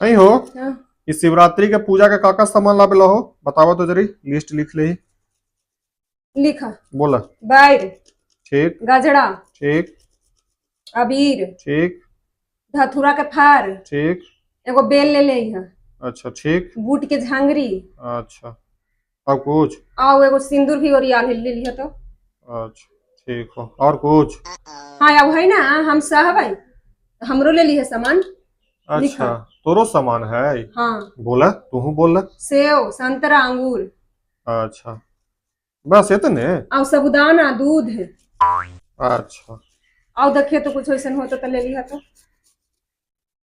नहीं हो। हाँ। इस शिवरात्रि के पूजा के काका सामान लाबे हो, बतावा तो जरी, लिस्ट लिख ले। लिखा। बोला। बैर। ठीक। गजरा। ठीक। अबीर। ठीक। धतूरा के फार। ठीक। एगो बेल ले ले है। अच्छा, ठीक। बूट के झांगरी। अच्छा, और कुछ? आओ एगो सिंदूर भी ओरिया ले लिह तो। अच्छा, ठीक हो, और कुछ? हाँ, अब है ना, हम सहबै, हमरो ले लिहे सामान। अच्छा। लिखा। तोरो सामान है? हाँ। बोला, तू बोला। सेब, संतरा, अंगूर। अच्छा, बस इतने? और साबुदाना, दूध। अच्छा। और देखिए तो कुछ ऐसा हो तो ले लिहा तो।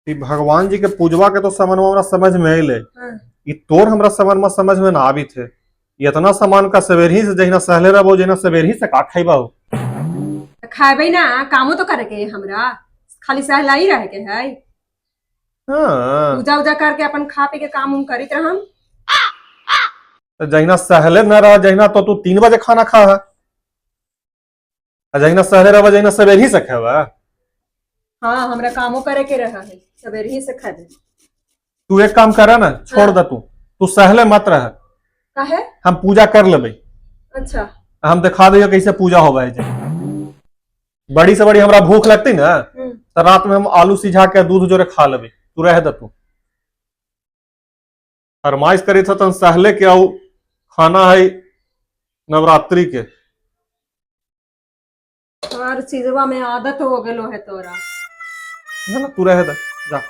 ई भगवान जी के पूजवा के तो सामान हमरा समझ में अइले। हाँ। ई तोर हमरा सामान में समझ में ना आबी थे। ई इतना सामान का सवेर ही से जहिना सहले रहबो, जहिना सवेर ही से का खैबा हो? तो खाबे ना, कामो तो करे के है हमरा, खाली सहलाई रहे के है? हाँ। पूजा उजा करके अपन खा पी के काम उम करित रहम। तो जहिना सहले न रह जहिना तो तू 3 बजे खाना खा है, आ जहिना सहले रहबा जहिना सवेर ही से खेबा? हाँ, हमरा कामो करे के रहा है, सवेरे ही से खाबे। तू एक काम कर ना, छोड़ हाँ। दे, तू तू सहले मत रह। काहे? हम पूजा कर लेबै। अच्छा। हम दिखा दियो कैसे पूजा होबे है। बड़ी से बड़ी हमरा भूख लगती ना, तो रात में हम आलू सिझा के दूध जोरे खा लेबै। तू रह दे। तू फरमाइश करी था तन सहले के, आऊ खाना है नवरात्रि के। हर चीजवा में आदत हो गेलो है तोरा। ना ना, तू रह दे, जा।